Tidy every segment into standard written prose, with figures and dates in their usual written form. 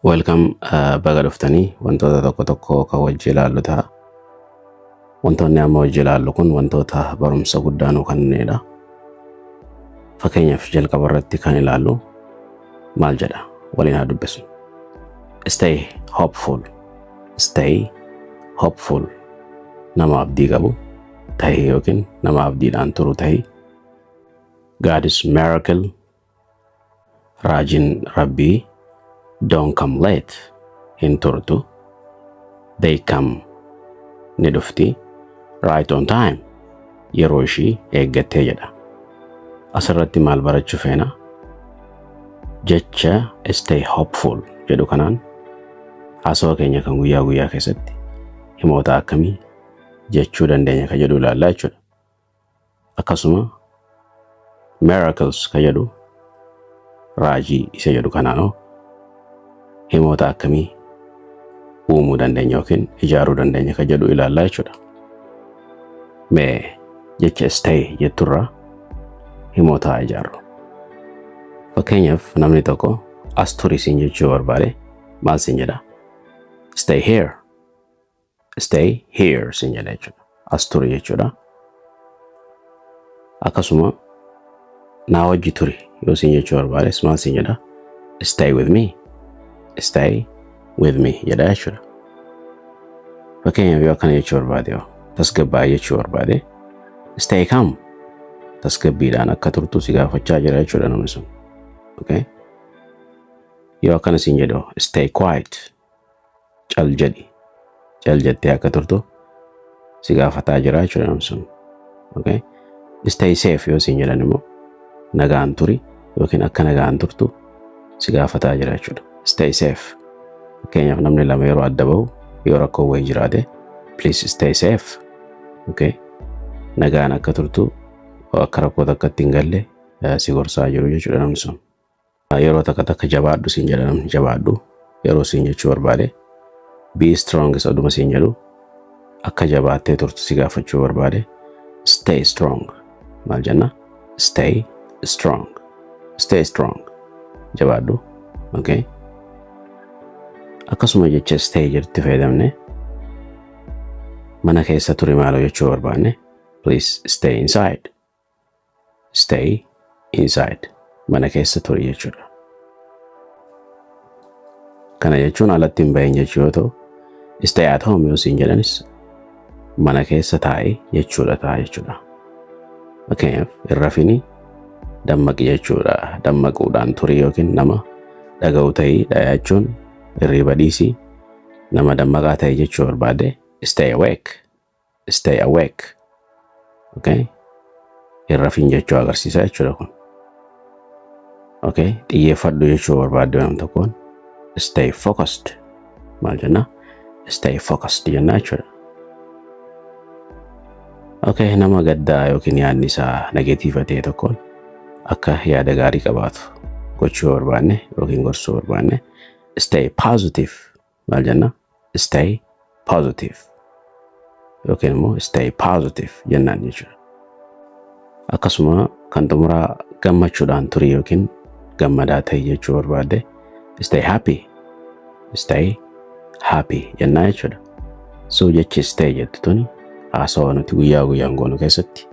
Welcome, baga dhuftanii. Wantoota tokko tokko kan wajji ilaallu ta'a. Wantoonni amma wajji ilaallu kun wantoota barumsa guddaa nuu kennanidha. Fakkeenyaaf, jalqaba irratti kan ilaallu maal jedha? Waliin haa dubbisnu. Stay hopeful. Stay hopeful. Nama abdii qabu tahi yookiin nama abdiidhaan turu tahi. God is miracle. Raajiin Rabbii. Don't come late. Hin turtu. They come, ni dhufti. Right on time. Yeroo ishii eeggattee jedha. Asirratti maal barachuu feena? Jecha "stay hopeful" jedhu kanaan haasawaa keenya kan guyyaa guyyaa keessatti himoota akkamii jechuu dandeenya ka jedhu ilaallaa jechuudha. Akkasuma "miracles" ka jedhu, raajii isa jedhu kanaanoo himoota akkamii uumuu dandeenya yookiin ijaaruu dandeenya ka jedhu ilaallaa jechuudha. Mee jecha "stay" jetturraa himoota haa ijaarru. Fakkeenyaaf, namni tokko as turi siin jechuu barbaade maal siin jedha? "Stay here." "Stay here" siin jedha jechuudha. As turi jechuudha. Akkasuma naa wajji turi yoo siin jechuu barbaades maal siin jedha? "Stay with me." "Stay with me" jedha jechuudha. Fakkeenyaaf, yoo akkana jechuu barbaade, yoo tasgabbaa'ee jechuu barbaade, "Stay calm." Tasgabbiidhaan akka turtu si gaafachaa jira jechuudha namni sun. Okay? Yoo akkana siin jedhu, "Stay quiet." Cal jedhi. Cal jettee akka turtu si gaafataa jira jechuudha namni sun. Okay? "Stay safe" yoo siin jedhan immoo nagaan turi yookiin akka nagaan turtu si gaafataa jira jechuudha. "Stay safe." Fakkeenyaaf, namni lama yeroo adda bahu, yoo rakkoo wayii jiraate, "Please stay safe." Okay? Nagaan akka turtu, akka rakkoo takkatti hin galle si gorsaa jiru jechuudha namni sun. Yeroo takka takka jabaadhu siin jedha namni. Jabaadhu yeroo siin jechuu barbaade, "Be strong" isa dhuma siin jedhu, akka jabaattee turtu si gaafachuu barbaade, "Stay strong." Maal jenna? "Stay strong. Stay strong." Jabaadhu. Okay? Akkasuma jecha "stay" jedhutti fayyadamne mana keessa turi maaloo jechuu barbaanne, "Please stay inside." "Stay inside." Mana keessa turi jechuudha. Kana jechuun alatti hin bahin jechuu yoo ta'u, "Stay at home" yoo siin jedhanis mana keessa taa'e jechuudha ta'a jechuudha. Fakkeenyaaf, hin rafini, dammaqi jechuudha. Dammaquudhaan turi yookiin nama dhaga'u ta'ii jechuun hirriba dhiisii nama dammaqaa ta'e jechuu barbaade, "Stay awake. Stay awake." Okay? Hin rafin jechuu agarsiisa jechuudha kun. Okay? Xiyyeeffadhu jechuu barbaadde nam tokkoon, "Stay focused." Maal jenna? "Stay focused" jenna jechuudha. Okay, nama gaddaa yookiin yaadni isaa negative ta'e tokkoon akka yaada gaarii qabaatu gochuu barbaanne yookiin gorsuu barbaanne, "Stay positive." Maal jenna? "Stay positive" yookiin immoo "Stay positive" jennaan jechuudha. Akkasuma kan xumuraa gammachuudhaan turii yookiin gammadaa ta'e jechuu barbaadde, "Stay happy." "Stay happy" jennaa jechuudha. So jechi "stay" jettu tuni haasawaa nuti guyyaa guyyaan goonu keessatti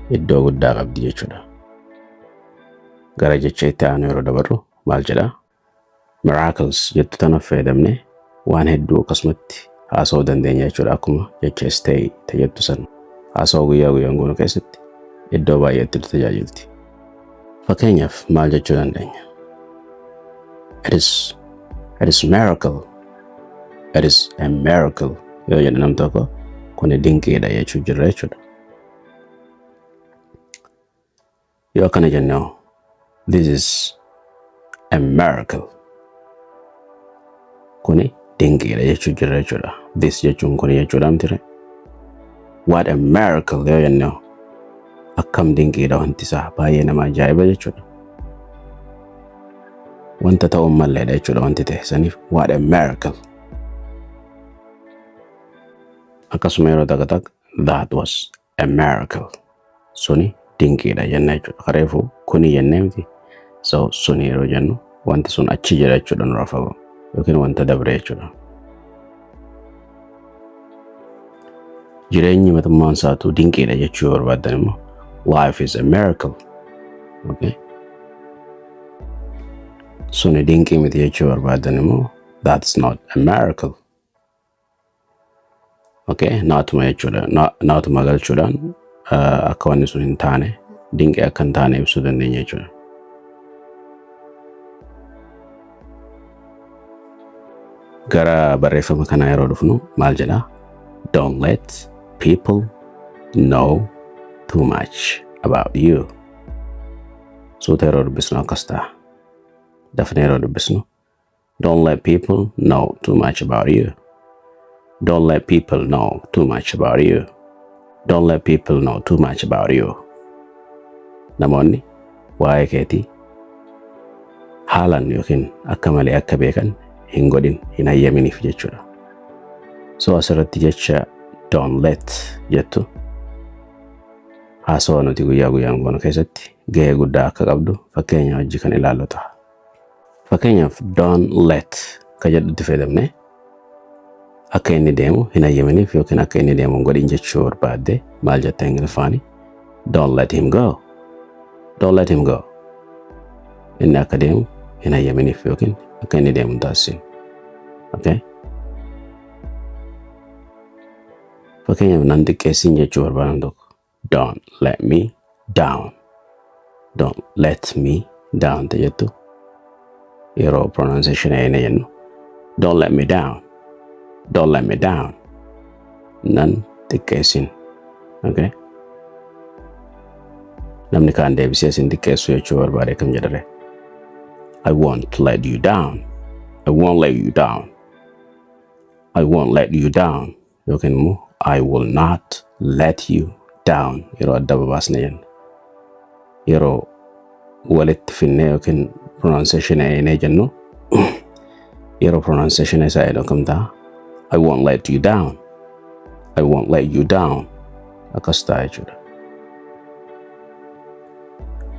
iddoo guddaa qabdi jechuudha. Gara jecha itti aanu yeroo dabarru maal jedhaa? "Miracles" jettu tana fayyadamne waan hedduu akkasumatti haasa'uu dandeenya jechuudha. Akkuma jecha "stay" jettu san haasa'uu guyyaa guyyaan goonu keessatti iddoo baay'eetti nu tajaajilti. Fakkeenyaaf, maal jechuu dandeenya? It is miracle. "It is a miracle" yoo jedhe nam tokko, kun dinqiidha jechuu jirra jechuudha. Yoo akkana jenne hoo? "This is a miracle." Kuni dinqiidha jechuu jirra jechuudha. "This" jechuun kuni jechuudha miti. "What a miracle" yoo jenne hoo? Akkam dinqiidha, wanti isaa baay'ee nama ajaa'iba jechuudha. Wanta ta'uun malleedha jechuudha wanti ta'e saniif, "What a miracle." Akkasuma yeroo takka takka "That was a miracle." Suni dinqiidha jenna jechuudha. Kareefu kuni jennee miti. So suni yeroo jennu wanti sun achi jira jechuudha, nurraa fagoo. Yookiin wanta dabre jechuudha. Jireenyi matummaan isaatuu dinqiidha jechuu yoo barbaaddan immoo life is a miracle. Okay? Suni dinqii miti jechuu barbaaddan immoo that's not a miracle. Okay? Naatuma jechuudha. Naatuma galchuudhaan akka wanni sun hin taane dinqii akka hin taane ibsuu dandeenya jechuudha. Gara barreeffama kanaa yeroo dhufnu maal jedhaa? Don't let people know too much about you. Suuta yeroo dubbisnu akkas ta'a. Dafnee yeroo dubbisnu don't let people know too much about you. Don't let people know too much about you. Don't let people know too much about you. Namoonni waa'ee keetii haalaan yookiin akka malee akka beekan hin godhin, hin hayyaminiif jechuudha. So asirratti jecha don't let jettu haasawa nuti guyyaa guyyaan goonu keessatti gahee guddaa akka qabdu fakkeenya hojii kan ilaallu ta'a. Fakkeenyaaf don't let ka jedhutti fayyadamne akka inni deemu hin hayyaminiif yookiin akka inni deemu hin godhin jechuu barbaadde maal jetta Ingiliffaani? Don't let him go. Don't let him go. Inni akka deemu hin hayyaminiif yookiin akka inni deemu hin taasisin. Okay? Fakkeenyaaf nan xiqqeessin jechuu barbaadan tokko don't let me down. Don't let me down te jettu yeroo pronunciation eene jennu don't let me down. Don't let me down. Nan xiqqeessin. Okay? Namni kaan deebisee sin xiqqeessu jechuu barbaade kam jedhare? I won't let you down. I won't let you down. I won't let you down. Yookiin immoo I will not let you down yeroo adda babaasne jenna. Yeroo walitti finnee yookiin pronunciation eenee jennu yeroo pronunciation isaa jedhu akkam ta'a? I won't let you down. I won't let you down. Akkas ta'a jechuudha.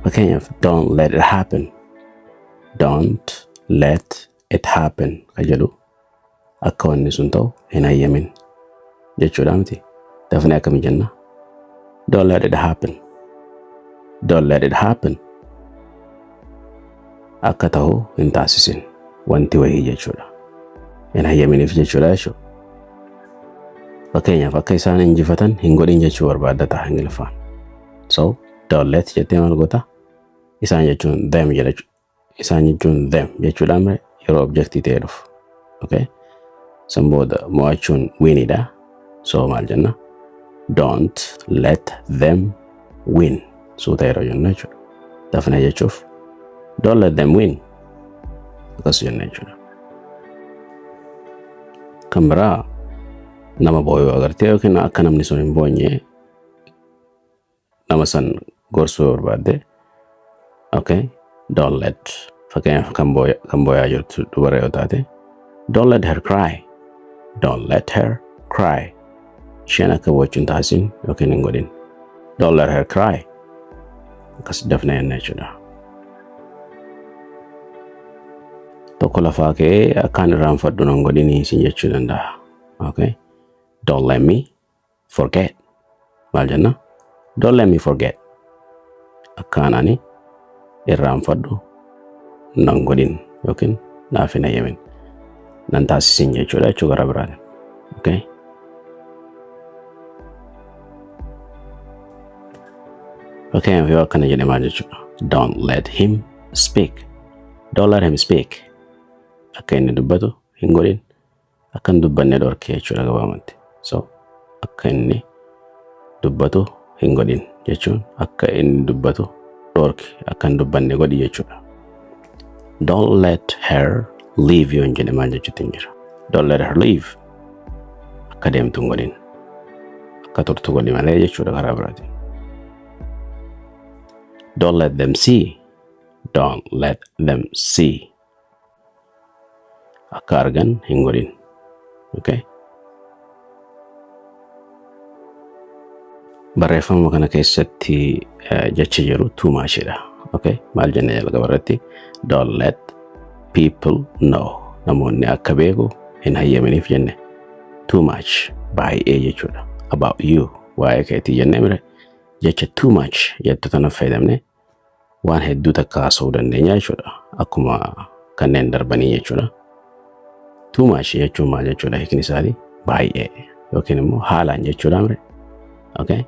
Fakkeenyaaf don't let it happen. Don't let it happen ka jedhu akka wanni sun ta'u hin hayyamin jechuudha miti. Dafnee akkam jenna? Don't let it happen. Don't let it happen. Akka ta'u hin taasisin wanti wayii jechuudha. Hin hayyaminiif jechuudha jechuudha. Fakkeenyaaf akka isaan injifatan hin godhin jechuu barbaadda ta'a Ingiliffaan. So don't let jettee maal goota? Isaan jechuun them jedha. Isaan jechuun them jechuudha mire yeroo objectii ta'ee dhufu. Okay? San booda mo'achuun winidha. So maal jenna? Don't let them win. Suuta yeroo jennu jechuudha. Dafnee jechuuf don't let them win. Akkas jenna jechuudha. Kan biraa nama booyuu agartee yookiin akka namni sun hin boonye nama san gorsuu yoo barbaadde okay don't let fakkeenyaaf kan booyaa jirtu dubara yoo taate don't let her cry, don't let her cry, isheen akka boochu hin taasisin yookiin hin godhin, don't let her cry, akkas dafnee jenna jechuudha. Tokko lafaa ka'ee akkaan irraanfadhu nan godhinii isin jechuu danda'a. Okay? Don't let me forget. Maal jenna? Don't let me forget. Akkaan ani irraanfadhu nan godhin yookiin naaf hin hayyamin. Nan taasisin jechuudha jechuu gara biraatiin. Okay? Fakkeenyaaf yoo akkana jedhe maal jechuudha? Don't let him speak. Don't let him speak. Akka inni dubbatu hin godhin. Akka hin dubbanne dhorki jechuudha gabaabumatti. So akka inni dubbatu hin godhin jechuun akka inni dubbatu dhorki, akka hin dubbanne godhi jechuudha. Don't let her leave yoon jedhe maal jechuutti hin jira. Don't let her leave. Akka deemtu hin godhin. Akka turtu godhi malee jechuudha karaa biraatiin. Don't let them see. Don't let them see. Akka argan hin godhin. Okay? Barreeffama kana keessatti jechi jiru too much dha. Okay? Maal jenne jalqaba irratti? Don't let people know. Namoonni akka beeku hin hayyaminiif jenne. Too much, baay'ee jechuudha. About you, waa'ee keetii jennee mire, jecha too much jettu tana fayyadamne waan hedduu takka haasa'uu dandeenya jechuudha. Akkuma kanneen darbanii jechuudha. Too much jechuun maal jechuudha hiikni isaatii? Baay'ee yookiin immoo haalaan jechuudha mire. Okay?